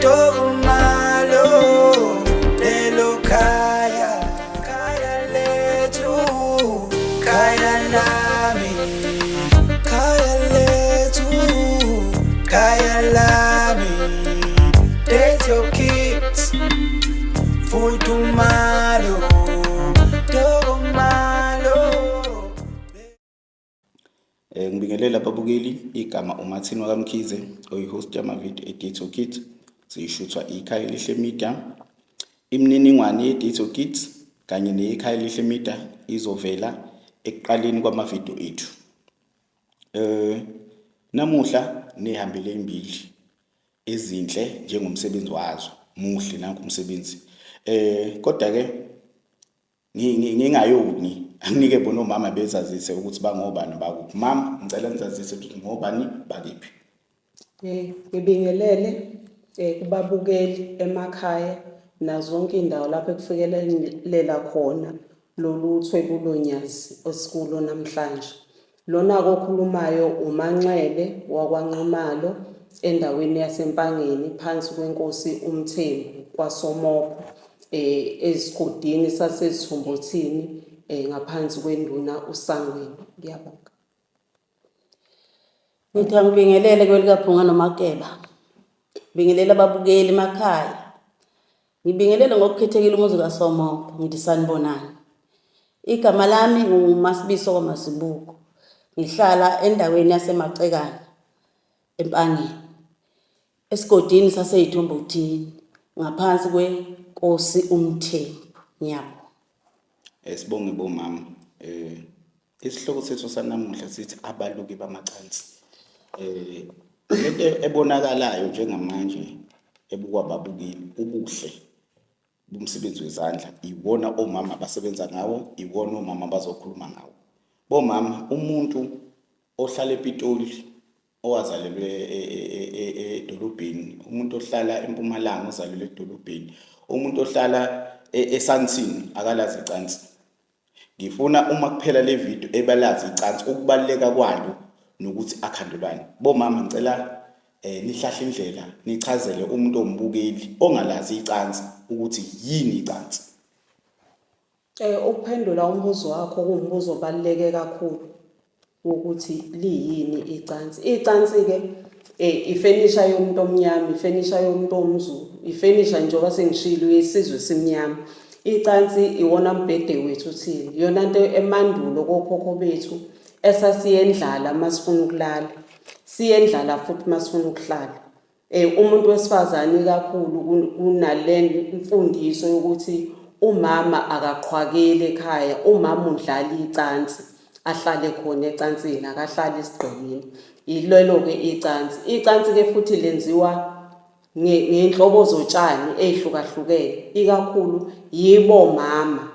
Tokomalo lelo khaya, khaya lethu, khaya lami, khaya lethu, khaya lami. Date your kids, futhumalo, tokomalo. Ngibingelela ababukeli, igama uMathini wakaMkhize, oyi-host yamavidiyo e-Date Kit, siyishuthwa iKhaya Elihle Media. Imininingwane ye-Date Kit kanye neyeKhaya Elihle Media izovela ekuqaleni kwamavidiyo ethu. Namuhla nihambele imbili ezinhle njengomsebenzi wazo, muhle nanku umsebenzi. Kodwa ke ngingayoni anginike bona omama bezazise ukuthi bangobani, bakuphi. Mama, ngicela nizazise ukuthi ngobani, bakephi. Ngibingelele kubabukeli emakhaya nazonke indawo lapho ekufikelelela khona lolu thwebulo nyazi esikulo namhlanje. Lona okhulumayo uManxele wakwaNxumalo endaweni yaseMpangeni phansi kwenkosi uMthembu kwaSomopho, esigodini saseSithombothini, ngaphansi kwenduna uSangweni. Ngiyabonga. Ngithi angibingelele kwelikaPhunga noMakeba. Bingelela ababukeli emakhaya. Ngibingelele ngokukhethekile umuzi kaSomopho, ngithi sanibonani. Igama lami nguMasibiso kwaMazibuko. Ngihlala endaweni yaseMacekane eMpangeni, esigodini saseYithombothini ngaphansi kwenkosi uMthembu. Ngiyabonga. Sibonge bomama. Isihloko sethu sanamuhla sithi abaluki bamacansi. Lento ebonakalayo njengamanje ebukwa babukeli, ubuhle bomsebenzi wezandla, iwona omama abasebenza ngawo, iwona omama abazokhuluma ngawo. Bomama, umuntu ohlala ePitoli owazalelwe edolobheni, umuntu ohlala eMpumalanga ozalelwe edolobheni, umuntu ohlala eSandton akalazi icansi. Ngifuna uma kuphela le video ebalazi icansi, ukubaluleka kwalo nokuthi akhandelwani. Bomama, ngicela nihlahle indlela, nichazele umuntu ombukeli ongalazi icansi ukuthi yini icansi. Ukuphendula umbuzo wakho, kuwumbuzo obaluleke kakhulu wokuthi liyini icansi. Icansi-ke ifenisha yomuntu omnyama, ifenisha yomuntu omZulu, ifenisha njengoba sengishilo yesizwe simnyama. Icansi iwona mbhede wethu thina, iyona nto emandulo kokhokho bethu esasiyendlala masifuna ukulala, siyendlala futhi masifuna ukuhlala. Umuntu wesifazane kakhulu kunale mfundiso yokuthi umama akaqhwakeli ekhaya, umama udlala icansi, ahlale khona ecansini, akahlali esigqikini. Yilelo-ke icansi. Icansi-ke futhi lenziwa ngey'nhlobo zotshani ey'hlukahlukene, ikakhulu yibo mama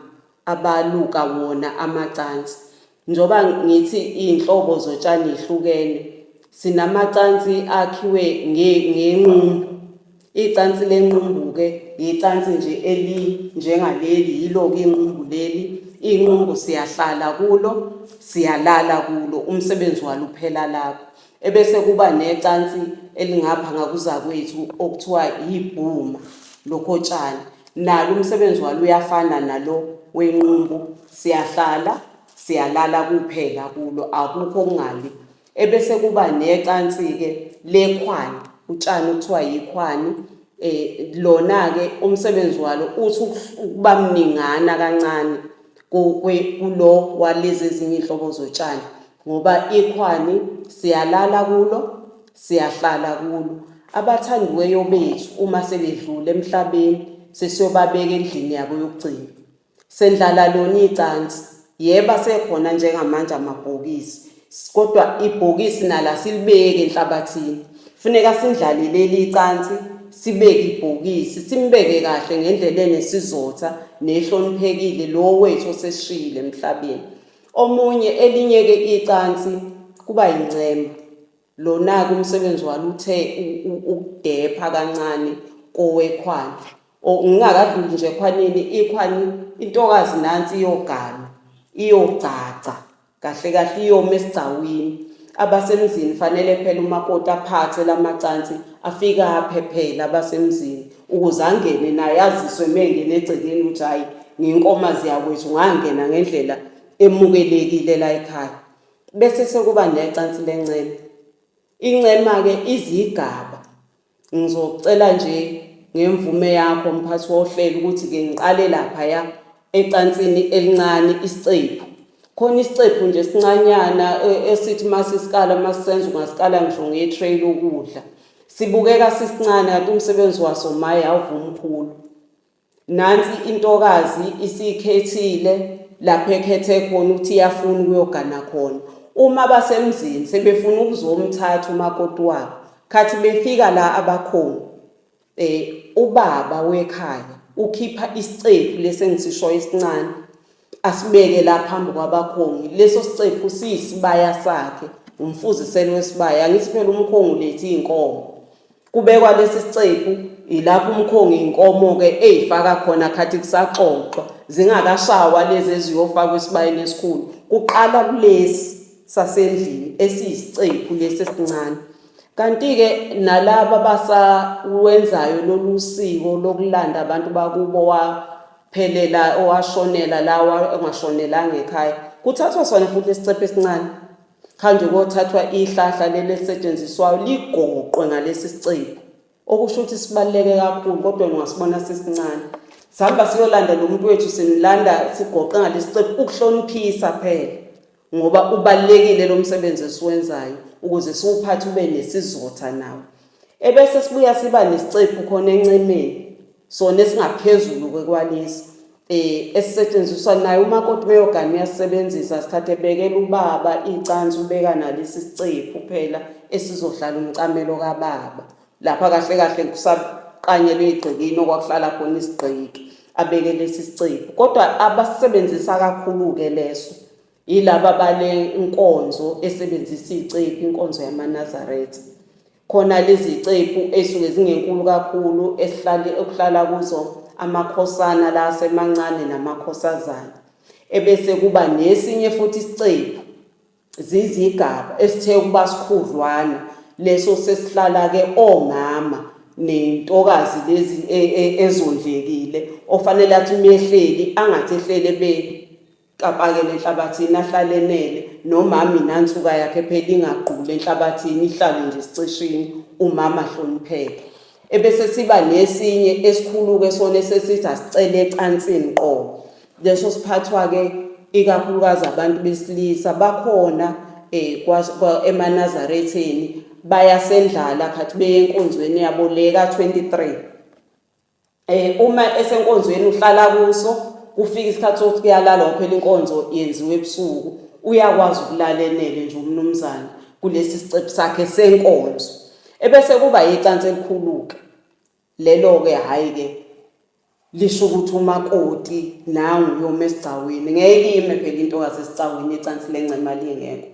abaluka wona amacansi. Njengoba ngithi iy'nhlobo zotshani y'hlukene, sinamacansi akhiwe ngenqumbu. Icansi lenqumbu-ke icansi nje elinjengaleli, yilo-ke inqumbu leli. Inqumbu siyahlala kulo, siyalala kulo, umsebenzi walo uphela lapho. Ebese kuba necansi elingapha ngakuzakwethu okuthiwa yibhuma, lokhotshani. Nalo umsebenzi walo uyafana nalo wenqumbu, siyahlala, siyalala kuphela kulo, akukho okungali. Ebese kuba necansi-ke lekhwani, utshani okuthiwa yikhwani. Lona-ke umsebenzi walo uthi ukuba mningana kancane kulo walezi ezinye iy'nhlobo zotshani, ngoba ikhwani siyalala kulo, siyahlala kulo. Abathandiweyo bethu uma sebedlule emhlabeni sesiyobabeka endlini yabo yokugcina. Sendlala lona icansi, yebo asekhona njengamanje amabhokisi, kodwa ibhokisi nalo asilibeki enhlabathini. Funeka sindlale leli icansi, sibeke ibhokisi, simbeke kahle ngendlela enesizotha nehloniphekile lo wethu osesishiyile emhlabeni. Omunye elinye-ke icansi kuba yincema. Lona-ke umsebenzi walo uthe ukudepha kancane kowekhwani. Ngingakadluli nje ekhwanini, ikhwani intokazi nansi iyoganwa, iyogcagca kahle kahle, iyoma esigcawini. Abasemzini fanele phela umakoti aphathe lamacansi afike aphe phela abasemzini ukuze angene naye aziswe mengene egcekeni ukuthi hhayi nginkomazi yakwethu ngangena ngendlela emukelekile la ekhaya. Bese sekuba necansi lencema. Incema-ke izigaba. Ngizocela nje ngemvume yakho mphathi wohlelo ukuthi-ke ngiqale laphaya ecansini elincane isicephu. Khona isicephu nje esincanyana esithi uma sisikala uma sisenza ungasikala ngisho nge-tray lokudla. Sibukeka sisincane kanti umsebenzi waso maye awuve umkhulu. Nansi intokazi isikhethile lapho ekhethe khona ukuthi iyafuna ukuyogana khona. Uma abasemzini sebefuna ukuzomthatha umakoti wabo, khathi befika la abakhongi, ubaba wekhaya ukhipha isicephu lesi engisishoyo esincane asibeke la phambi kwabakhongi. Leso sicephu siyisibaya sakhe, umfuziselo wesibaya. Angithi phela umkhongi ulethe iy'nkomo. Kubekwa lesi sicephu ilapho umkhongi inkomo-ke eyifaka khona khathi kusaxoxwa zingakashawa lezi eziyofakwa esibayeni esikhulu. Kuqala kulesi sasendlini esiyisicephu lesi esincane. Kanti-ke nalaba abasawenzayo lolu siko lokulanda abantu bakubo waphelela owashonela lawa ongashonelanga ekhaya, kuthathwa sona futhi lesicephu esincane. Manje kothathwa ihlahla leli elisetshenziswayo ligoqwe ngalesi sicephu, okusho ukuthi sibaluleke kakhulu kodwa ungasibona sisincane. Sihamba siyolanda lo muntu wethu simlanda sigoqe ngalesi sicephu ukuhloniphisa phela ngoba ubalulekile lo msebenzi esiwenzayo ukuze siwuphathe ube nesizotha nawo. Ebese sibuya siba nesicephu khona encemeni sona esingaphezulu-ke kwalesi esisetshenziswa naye umakoti meyogana uyasebenzisa sikhathi ebekela ubaba icansi ubeka nalesi sicephu phela esizohlala umcamelo kababa lapha kahle kahle kusaqanyelwe igcekini okwakuhlala khona isigqiki abeke lesi sicephu kodwa abasebenzisa kakhulu-ke leso yilaba bale nkonzo esebenzisa icephu inkonzo yamaNazaretha. Khona lezi cephu esuke zingenkulu kakhulu esihlale okuhlala kuzo amakhosana la asemancane namakhosazana. Ebese kuba nesinye futhi isicephu zizigaba esithe ukuba sikhudlwana leso sesihlala ke omama nentokazi lezi ezondlekile ofanele athi umehleli angathi ehlele be Kapakele enhlabathini ahlale enele nomama inansuka yakhe phela ingagquli enhlabathini ihlale nje esiceshini umama ahlonipheke. Ebese siba nesinye esikhulu-ke sona esesithi asicele ecansini qobo. Leso siphathwa-ke ikakhulukazi abantu besilisa bakhona emaNazaretheni bayasendlala khathi beye enkonzweni yabo le ka-23. Uma esenkonzweni uhlala kuso kufika isikhathi sokuthi kuyalalwa phela inkonzo yenziwe ebusuku uyakwazi ukulala enele nje umnumzane kulesi sicephu sakhe senkonzo. Ebese kuba icansi elikhulu-ke lelo-ke hhayi-ke lisho ukuthi umakoti nangu uyoma esigcawini ngeke ime phela intokazi esigcawini icansi lencema lingekho.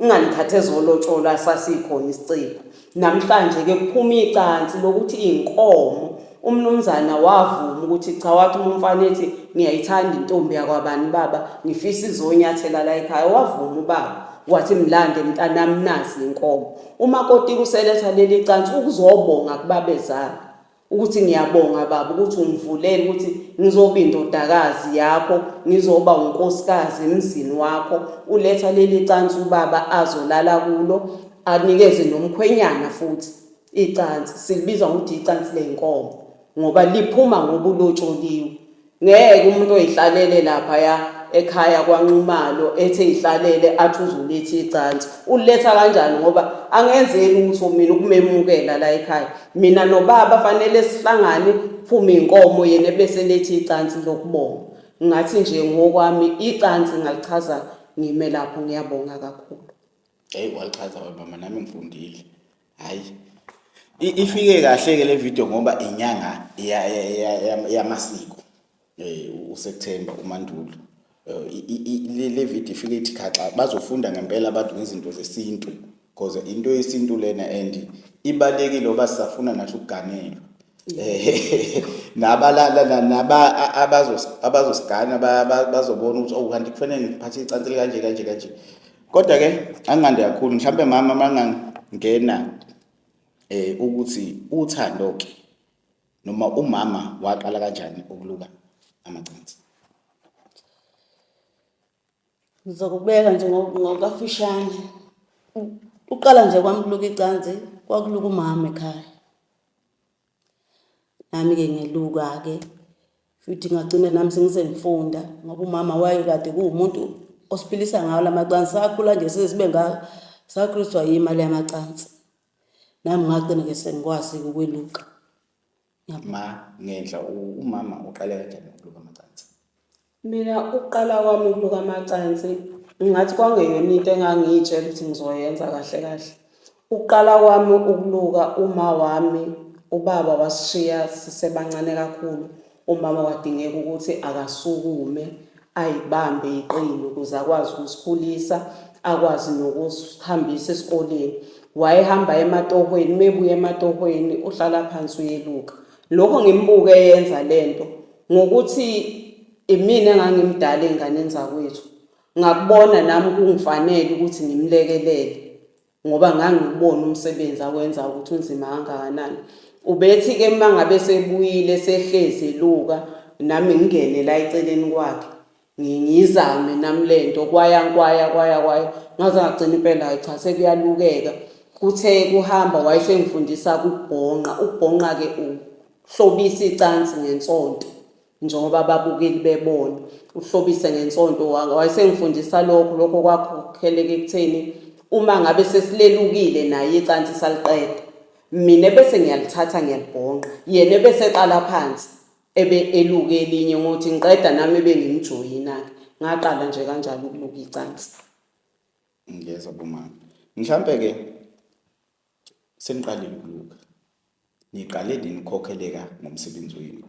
Inganikhathi ezolotsholwa sasikhona isicephu. Namhlanje-ke kuphuma icansi lokuthi iy'nkomo umnumzana wavuma ukuthi cha wathi uma umfana ethi ngiyayithanda intombi yakwabani baba ngifisa izonyathela la ekhaya wavuma ubaba wathi mlande mntanami nazi inkomo umakoti kuseletha leli cansi ukuzobonga kubabezala ukuthi ngiyabonga baba ukuthi ungivulele ukuthi ngizoba indodakazi yakho ngizoba unkosikazi emzini wakho uletha leli cansi ubaba azolala kulo anikeze nomkhwenyana futhi icansi silibiza ngokuthi icansi lenkomo ngoba liphuma ngoba ulotsholiwe. Ngeke umuntu oyihlalele laphaya ekhaya kwaNxumalo ethe ihlalele athi uzoletha icansi. Uletha kanjani ngoba angenzeli lutho mina ukumemukela la ekhaya. Mina nobaba fanele sihlangane kuphume inkomo yena ebese eletha icansi lokubonga. Ngathi nje ngokwami icansi ngalichaza ngime lapho ngiyabonga kakhulu. Hey walichaza we mama nami ngifundile. Hayi. Ifike kahle ke le video ngoba inyanga yamasiko. USeptember uMandulo. Le video ifike ithi khaxa bazofunda ngempela abantu ngezinto zesintu because into yesintu lena and ibalekile ngoba sisafuna nathi ukuganelwa. Nabalala naba abazosigana bazobona ukuthi oh kanti kufanele ngiphathe icansi kanje kanje kanje. Kodwa ke angingande kakhulu mhlambe mama mangangena ukuthi uthando ke noma umama waqala kanjani ukuluka amacansi. Ngizokubeka nje ngokafushane. Uqala nje kwami ukuluka icansi kwakuluka umama ekhaya. Nami-ke ngeluka-ke futhi ngagcina nami sengize ngifunda ngoba umama wayekade kuwumuntu osiphilisa ngawo la macansi. Sakhula nje size sibe ngaka, sakhuliswa yimali yamacansi. Nami ngagcina-ke sengikwazi-ke ukweluka. Ma ngenhla umama uqale kanjani ukuluka amacansi? Mina ukuqala kwami ukuluka amacansi ngingathi kwangeyona into engangiyitshela ukuthi ngizoyenza kahle kahle. Ukuqala kwami ukuluka uma wami ubaba wasishiya sisebancane kakhulu, umama kwadingeka ukuthi akasukume ayibambe iqine ukuze akwazi ukusikhulisa, akwazi nokusihambisa esikoleni. Wayehamba ematohweni, uma ebuya ematohweni uhlala phansi uyeluka. Lokho ngimbuke eyenza lento ngokuthi imina engangimdala ey'nganeni zakwethu. Ngakubona nami kungifanele ukuthi ngimlekelele ngoba ngangiwubona umsebenzi awenza ukuthi unzima kangakanani. Ubethi-ke uma ngabe sebuyile sehlezi eluka nami ngingene la eceleni kwakhe ngiyizame nami le nto kwaya kwaya kwaya kwaya ngaze ngagcina impela hayi cha sekuyalukeka. Kuthe kuhamba wayesengifundisa ukubhonqa, ukubhonqa-ke uhlobisa icansi ngensonto njengoba ababukeli bebona uhlobise ngensonto wayesengifundisa lokho lokho kwakhokheleka ekutheni uma ngabe sesilelukile naye icansi saliqeda mina bese ngiyalithatha ngiyalibhonqa yena bese eqala phansi ebe eluke elinye ngothi ngiqeda nami ebe ngimjoyina-ke ngaqala nje kanjalo ukuluka icansi. Ngiyezwa bomama. Mhlampe-ke Seniqalile ukuluka. Niqale nini ukukhokheleka ngomsebenzi wenu?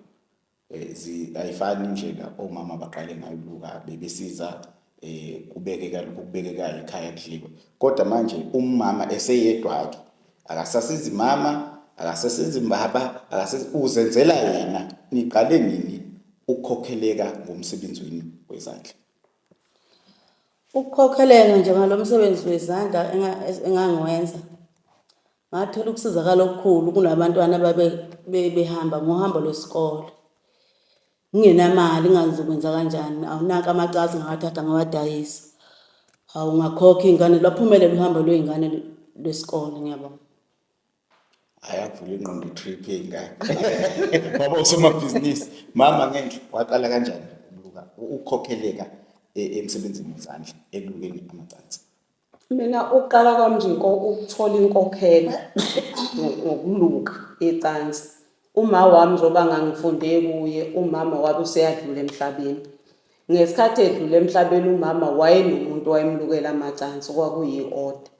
Eh, ayifani indlela omama baqale ngayo ukuluka bebesiza kubekeka lokhu kubekekayo ekhaya kudliwe. Kodwa manje umama eseyedwa-ke akasasizi mama, akasasizi baba, akasasizi uzenzela yena. Niqale nini ukukhokheleka ngomsebenzi wenu wezandla? Ukukhokheleka nje ngalo msebenzi wezandla engangiwenza, ngathola ukusizakala okukhulu kunabantwana ababe behamba ngohambo lwesikole. Ngingenamali ngingazi ngizokwenza kanjani, awunanka amacansi ngawathatha ngawadayisa. Hawu ngakhokha iy'ngane, lwaphumelela uhambo lwey'ngane lwesikole, ngiyabonga. Hayi akuvula ingqondo i-trip yey'ngane. Ngoba usomabhizinisi. Mama ngenhla waqala kanjani ukuluka ukukhokheleka emsebenzini wezandla ekulukeni amacansi? Mina ukuqala kwami nje ukuthola inkokhelo ngokuluka icansi. Uma wami njengoba ngangifunde kuye, umama wabe useyadlula emhlabeni. Ngesikhathi edlula emhlabeni umama wayenomuntu owayemlukela amacansi okwakuyi-order.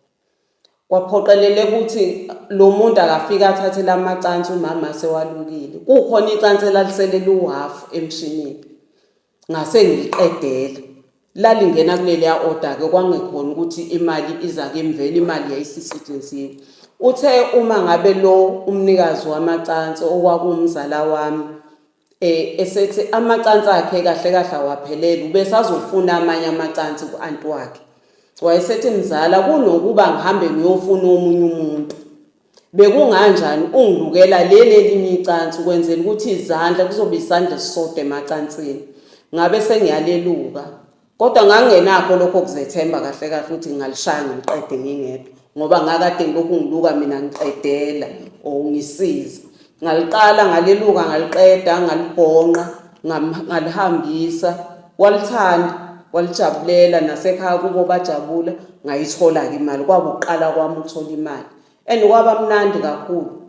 Kwaphoqeleleka ukuthi lo muntu akafike athathe lamacansi umama sewalukile. Kukhona icansi elalisele liwuhhafu emshinini. Ngase ngiliqedela. Lalingena kuleliya order-ke kwangekhona ukuthi imali iza kimi vele imali yayisisetshenziwe. Uthe uma ngabe lo umnikazi wamacansi okwakuwumzala wami esethi amacansi akhe kahle kahle awaphelele ubesazofuna amanye amacansi ku-anti wakhe. Wayesethi mzala kunokuba ngihambe ngiyofuna omunye umuntu bekunganjani ungilukela leli elinye icansi ukwenzela ukuthi izandla kuzobe isandla esisodwa emacansini. Ngabe sengiyaleluka Kodwa ngangingenakho lokho kuzethemba kahle kahle ukuthi ngingalishaya ngiliqede ngingedwa ngoba ngakade ngilokhu ngiluka mina ngiqedela or ngisiza. Ngaliqala ngaliluka ngaliqeda ngalibhonqa ngalihambisa walithanda walijabulela nasekhaya kubo bajabula ngayithola-ke imali kwakuqala kwami ukuthola imali and kwaba mnandi kakhulu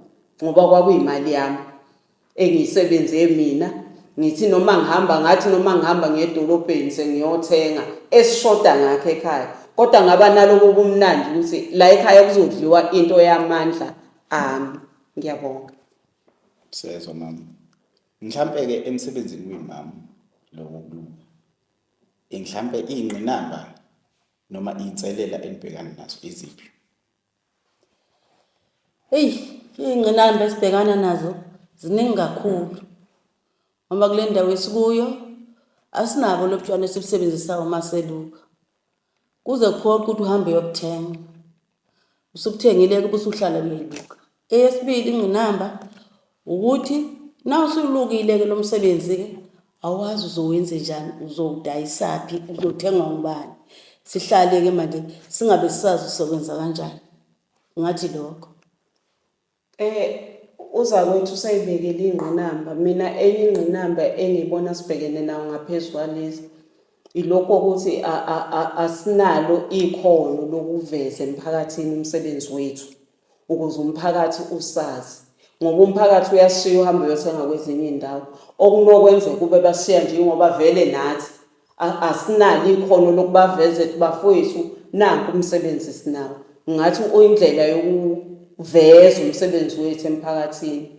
ngoba kwakuyimali yami. Engiyisebenze mina ngithi noma ngihamba ngathi noma ngihamba ngiye edolobheni sengiyothenga esishoda ngakho ekhaya kodwa ngaba nalobo bumnandi ukuthi la ekhaya kuzodliwa into yamandla ami. Ngiyabonga. Siyezwa mama. Mhlampe-ke emsebenzini wenu mama lo wokulunga, mhlampe iy'ngqinamba noma iy'nselela enibhekana nazo iziphi? Eyi, iy'ngqinamba esibhekana nazo ziningi kakhulu ngoba kule ndawo esikuyo asinabo lobu tshwala esibusebenzisayo uma seluka. Kuze kuphoqe ukuthi uhambe uyokuthenga. Usukuthengile-ke bese uhlala uyayiluka. Eyesibili ingqinamba ukuthi na usulukile-ke lo msebenzi-ke awazi uzowenze njani, uzowudayisaphi, uzothengwa ngubani. Sihlale-ke manje singabe sisazi usokwenza kanjani. Ngathi lokho. Uzakwethu usayibekile ingqinamba. Mina enye ingqinamba engiyibona sibhekene nayo ngaphezu kwalezi, ilokhu kokuthi asinalo ikhono lokuveza emphakathini umsebenzi wethu ukuze umphakathi usazi. Ngoba umphakathi uyasishiya uhambe uyothenga kwezinye iy'ndawo. Okunokwenzeka kube basishiya nje ingoba vele nathi asinalo ikhono lokubaveza ethi bafowethu nanku umsebenzi sinawo. Ngathi indlela yokuveza umsebenzi wethu emphakathini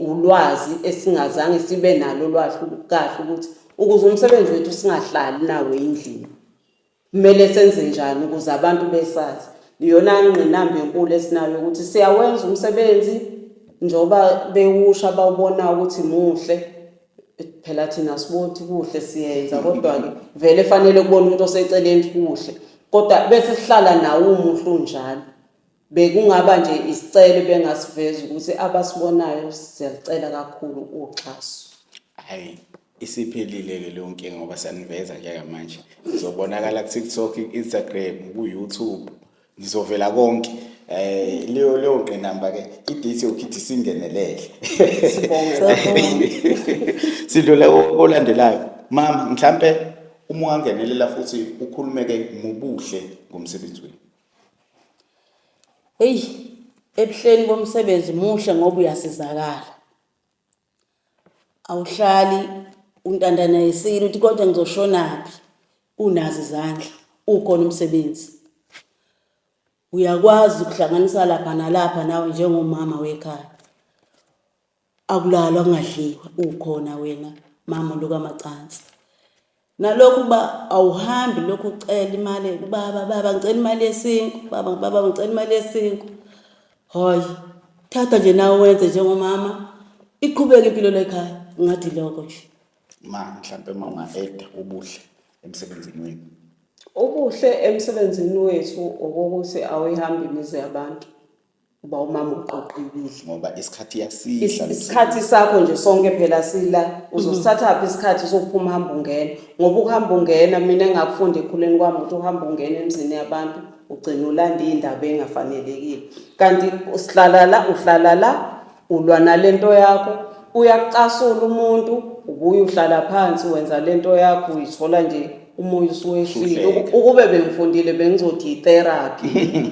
ulwazi esingazange sibe nalo lwahle kahle ukuthi ukuze umsebenzi wethu singahlali nawo endlini. Kumele senze njani ukuze abantu besazi. Iyona ngqinamba enkulu esinayo ukuthi siyawenza umsebenzi njengoba bewusha bawubona ukuthi muhle. Phela thina sibona ukuthi kuhle siyenza kodwa-ke vele fanele kubona umuntu oseceleni ukuthi kuhle. Kodwa bese sihlala nawo umuhle unjalo. Bekungaba nje isicelo bengasiveza ukuthi abasibonayo siyalicela kakhulu uxhaso. Hhayi, isiphelile-ke leyo nkinga ngoba siyaniveza njengamanje. Ngizobonakala ku-TikTok, ku-Instagram, ku-YouTube. Ngizovela konke. Leyo leyo ngqinamba ke i-date yokuthi isingenelele. Sibonge. Sidlule kolandelayo. Mama, mhlampe uma ungangenelela futhi ukhulume ke ngobuhle ngomsebenzi wenu. Eyi, ebuhleni bomsebenzi muhle ngoba uyasizakala. Awuhlali untandana yesile uthi kodwa ngizoshonaphi unazo izandla ukhona umsebenzi. Uyakwazi ukuhlanganisa lapha nalapha nawe njengomama wekhaya. Akulalwa kungadliwa ukhona wena mama lokamacansi. Nalokhu uba awuhambi lokhu ucela imali kubaba, baba ngicela imali yesinkwa, baba baba ngicela imali yesinkwa. Hhayi, thatha nje nawe wenze njengomama, iqhubeke impilo lekhaya. Ngathi lokho nje. Ma mhlampe uma unga-add ubuhle emsebenzini wenu. Ubuhle emsebenzini wethu okokuthi awuyihambi imizi yabantu. Uba umama uqoqekile. Ngoba isikhathi yasidla. Isikhathi sakho nje sonke phela sila uzosithathaphi isikhathi sokuphuma uhamba ungena ngoba ukuhamba ungena mina engakufunda ekukhuleni kwami ukuthi uhamba ungena emzini yabantu ugcina ulanda iy'ndaba ey'ngafanelekile kanti usihlala la uhlala la ulwa nalento yakho uyakucasula umuntu ubuye uhlala phansi wenza lento yakho uyithola nje umoya usuwehlile. Ukube bengifundile bengizothi i-therapy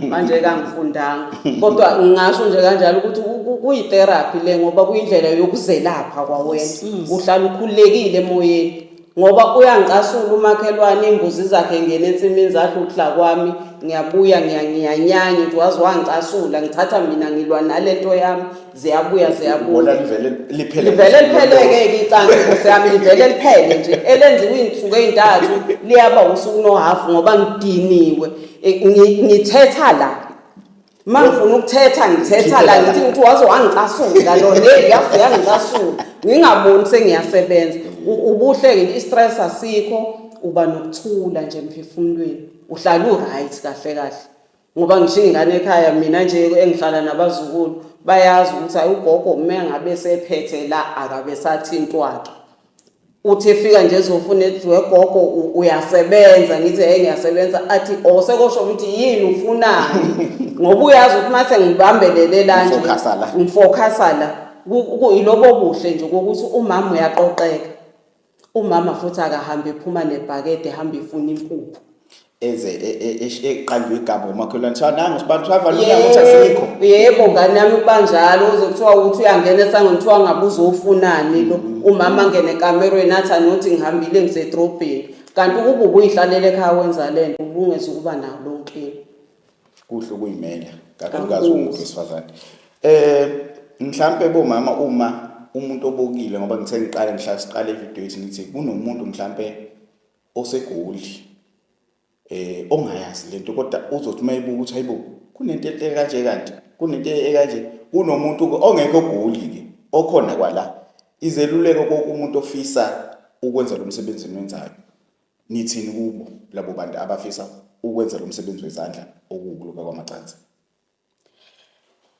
manje kangifundanga kodwa ngingasho nje kanjalo ukuthi kuyi-therapy le ngoba kuyindlela yokuzelapha kwawena uhlala ukhululekile emoyeni ngoba uyangicasula umakhelwane iy'mbuzi zakhe ngena ensimini zadla ukudla kwami ngiyabuya ngiyanyanya ukuthi waze wangicasula ngithatha mina ngilwa nale nto yami ziyabuya ziyabuya livele liphele livele liphele-ke icansi nkosi yami livele liphele nje elenziwa iy'nsuku ey'ntathu liyaba usuku nohafu ngoba ngidiniwe ngithetha la uma ngifuna ukuthetha ngithetha la ngithi ngithi waze wangicasula lo ne yaze yangicasula ngingaboni sengiyasebenza ubuhle-ke i-stress asikho uba nokuthula nje emphefumulweni uhlala u-right kahle kahle ngoba ngisho iy'ngane ekhaya mina nje engihlala nabazukulu bayazi ukuthi hayi ugogo uma ngabe sephethe la akabe sathintwa-ke uthi efika nje ezofuna ethi wegogo uyasebenza ngithi hey ngiyasebenza athi oh sekosho ukuthi yini ufunani ngoba uyazi ukuthi mase ngibambelele la nje ngifocusa la kuyilobo buhle nje kokuthi umama uyaqoqeka umama futhi akahambe ephuma nebhakede ehamba efuna impuphu Eze eqanjwe igama umakhelwane kuthiwa nangu sibani kuthiwa vala umnyango uthi asikho. Yebo ngane yami kubanjalo uze kuthiwa ukuthi uyangena esangweni kuthiwa ngabe uzofunani lo umama angene ekamerweni athi anothi ngihambile ngisedrobheni kanti ukuba ubuyihlalele ekhaya wenza le nto ubungeze ukuba nayo lo nkinga. Kuhle ukuyimela kakhulukazi umuntu wesifazane. Mhlampe bomama uma umuntu obukile ngoba ngithe ngiqale ngihlala siqale ividiyo yethu ngithi kunomuntu mhlampe oseGoli ongayazi lento kodwa uzothi uma ebuka ukuthi hayibo kunento enhle kanje kanti kunento ekanje kunomuntu ongekho oGoli ke okhona kwala izeluleko kokumuntu ofisa ukwenza lo msebenzi eniwenzayo nithini kubo labo bantu abafisa ukwenza lo msebenzi wezandla okuwukuluka kwamacansi?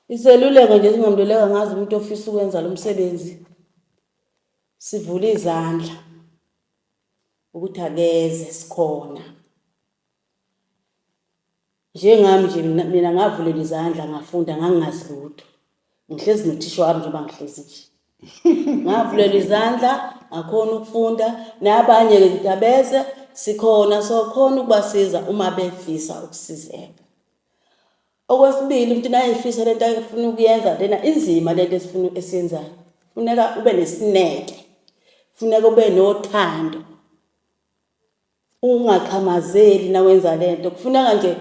Iseluleko nje esingamluleka ngazo umuntu ofisa ukwenza lo msebenzi, sivule izandla ukuthi akeze, sikhona. Njengami nje mina ngavulela izandla ngafunda, ngangingazi lutho. Ngihlezi nothisha wami njengoba ngihlezi nje. Ngavulela izandla ngakhona ukufunda, nabanye-ke ngithi abeze, sikhona sokhona ukubasiza uma befisa ukusizeka. Okwesibili, umuntu nayefisa lento ayefuna ukuyenza lena inzima lento esifuna esiyenzayo. Funeka ube nesineke. Funeka ube nothando. Ungaxhamazeli nawenza lento. Kufuneka nje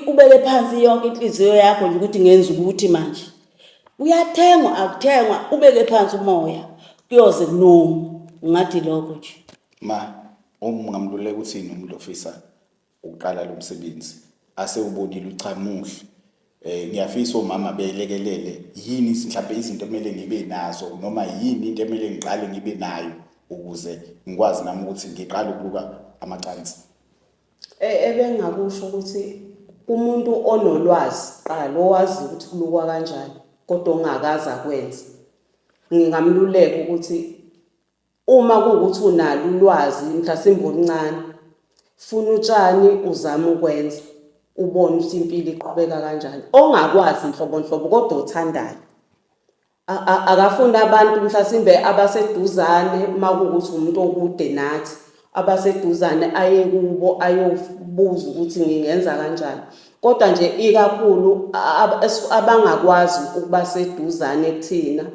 ubeke phansi yonke inhliziyo yakho nje ukuthi ngenza ukuthi manje. Kuyathengwa akuthengwa, ubeke phansi umoya. Kuyoze kulunge. Ngathi lokho nje. Ma, uma ungamluleka uthini umuntu ofisa ukuqala lo msebenzi asewubonile cha muhle, ngiyafisa omama belekelele, yini mhlawumbe izinto ekumele ngibe nazo noma yini into emele ngiqale ngibe nayo ukuze ngikwazi nami ukuthi ngiqale ukuluka amacansi? Ebengakusho ukuthi umuntu onolwazi qala, owazi ukuthi kulukwa kanjani kodwa ongakaze akwenze, ngingamluleka ukuthi uma kuwukuthi unalo ulwazi mhlasimbe oluncane, funa utshani uzame ukwenza, ubone ukuthi impilo iqhubeka kanjani. Ongakwazi nhlobo nhlobo kodwa othandayo, akafuni abantu mhlasimbe abaseduzane, uma kuwukuthi umuntu okude nathi, abaseduzane aye kubo ayobuza ukuthi ngingenza kanjani. Kodwa nje ikakhulu abangakwazi ukuba seduzane kuthina,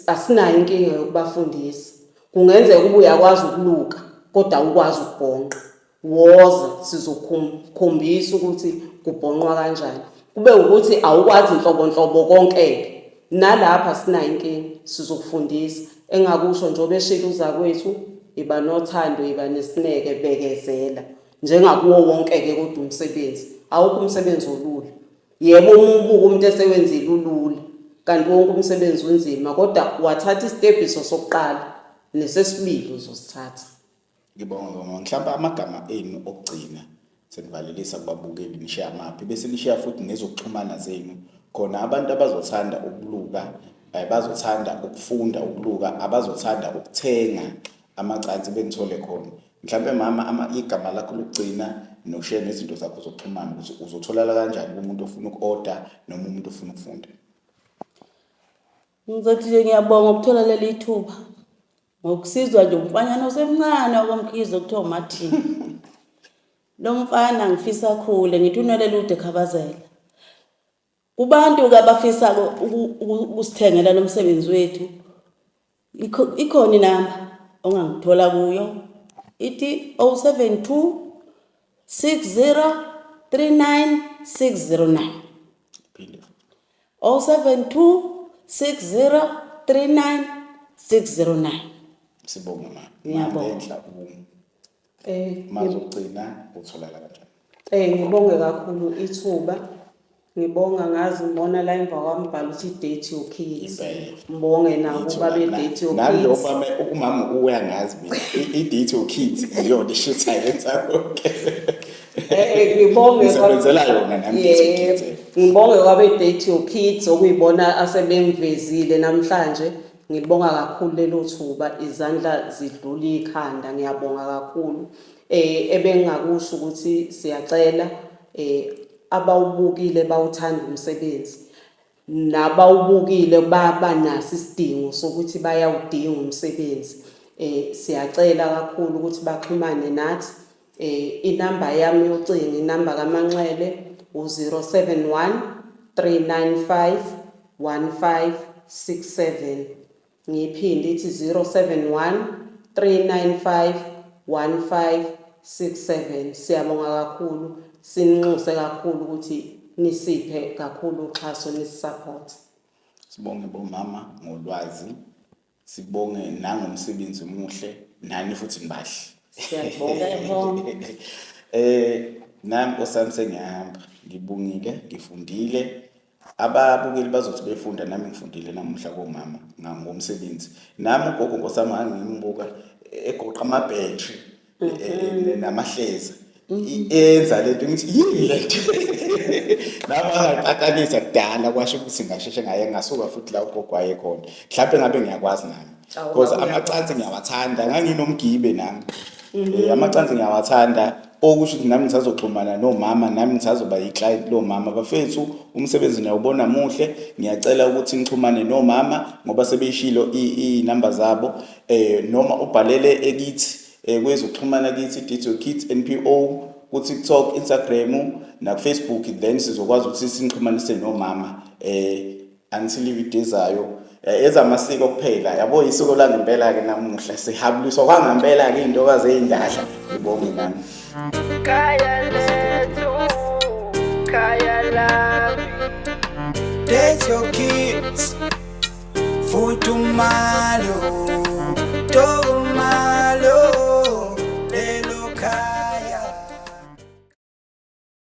asinayo inkinga yokubafundisa. Kungenzeka ukuba uyakwazi ukuluka kodwa awukwazi ukubhonqa, woza sizokukhombisa ukuthi kubhonqwa kanjani. Kube ukuthi awukwazi nhlobo nhlobo konke-ke, nalapha sinayo inkinga, sizokufundisa. Engakusho njengoba eshilo uzakwethu, iba nothando, iba nesineke, bekezela njengakuwo wonke-ke kodwa umsebenzi. Awukho umsebenzi olula. Yebo, uma ubuka umuntu esewenzile ulula, kanti wonke umsebenzi unzima, kodwa wathatha isitebhiso sokuqala nesesibili uzosithatha. Ngibonga mama. Mhlawumbe amagama enu okugcina senivalelisa kubabukeli, nishiya amaphi, bese nishiya futhi nezokuxhumana zenu khona abantu abazothanda ukuluka, bazothanda ukufunda ukuluka, abazothanda ukuthenga amacansi benithole khona. Mhlawumbe mama, igama lakho lokugcina noshiya nezinto zakho zokuxhumana ukuthi uzotholakala kanjani kumuntu ofuna uku-order noma umuntu ofuna ukufunda. Ngizothi nje ngiyabonga ukuthola leli thuba ngokusizwa nje umfanyana osemncane wakwamkhize okuthiwa uMartin. Lo mfana ngifisa akhule, ngithi unwele lude khabazela. Kubantu-ke abafisa ukusithengela lo msebenzi wethu, ikhona inamba ongangithola kuyo, ithi 072 60 39 609. Phinde. 072 60 39 609. Sibonge ma. Ngiyabonga. Ngenhla mazogcina utholakala kanjani? Ngibonge kakhulu ithuba. Ngibonga ngazi ngibona la emva kwami bhala ukuthi date your kids. Impela. Ngibonge nabo Ithuba babe date your nami kids. njengoba umama uyangazi mina, i-date your kids iyona ishuthayo yenza konke. Ngibonge Ngisebenzela yona nami i-date your kids. Yebo. Ngibonge kwabe date your kids okuyibona asebengivezile namhlanje. Ngibonga kakhulu lelo thuba, izandla zidlula ikhanda, ngiyabonga kakhulu. Ebengingakusho ukuthi siyacela abawubukile bawuthanda umsebenzi, nabawubukile baba naso isidingo sokuthi bayawudinga umsebenzi. Siyacela kakhulu ukuthi baxhumane nathi. Inamba yami yocingo, inamba kaManxele u-071 395 1567. Ngiyiphinde ithi 071 395 1567. Siyabonga kakhulu, sininxuse kakhulu ukuthi nisiphe kakhulu uxhaso, nisisupport. Sibonge bomama ngolwazi, sibonge nangomsebenzi omuhle, nani futhi nibahle. Siyabonga. Siyabonga. Nami osami sengiyahamba, ngibungile, ngifundile. Ababukeli bazothi befunda, nami ngifundile namuhla komama ngomsebenzi. Nami ugogo nkosami ngangimbuka egoqa amabhetri namahleza. Enza lento ngithi yini lento. Nami angaqhathanisa kudala kwasho ukuthi ngasheshe ngaye ngasuka futhi la ugogo wayekhona. Mhlawumbe ngabe ngiyakwazi nami. Awu, Because ngabe amacansi ngiyawathanda, nganginomgibe nami. Amacansi ngiyawathanda okusho ukuthi nami ngisazoxhumana nomama, nami ngisazoba yi-client lomama. Bafethu, umsebenzi niyawubona muhle, ngiyacela ukuthi nixhumane nomama ngoba sebeyishilo iy'namba zabo, noma ubhalele ekithi kwezokuxhumana kithi Digital Kids NPO ku-TikTok, Instagram naku-Facebook, then sizokwazi ukuthi sinixhumanise nomama until ividiyo ezayo. Ezamasiko kuphela yabo, isiko langempela-ke namuhla sihabuliswa kwangempela-ke iy'ntokazi ey'ndahla. Ngibonge nami. Khaya lethu, khaya lami. Date your kids, futhumalo.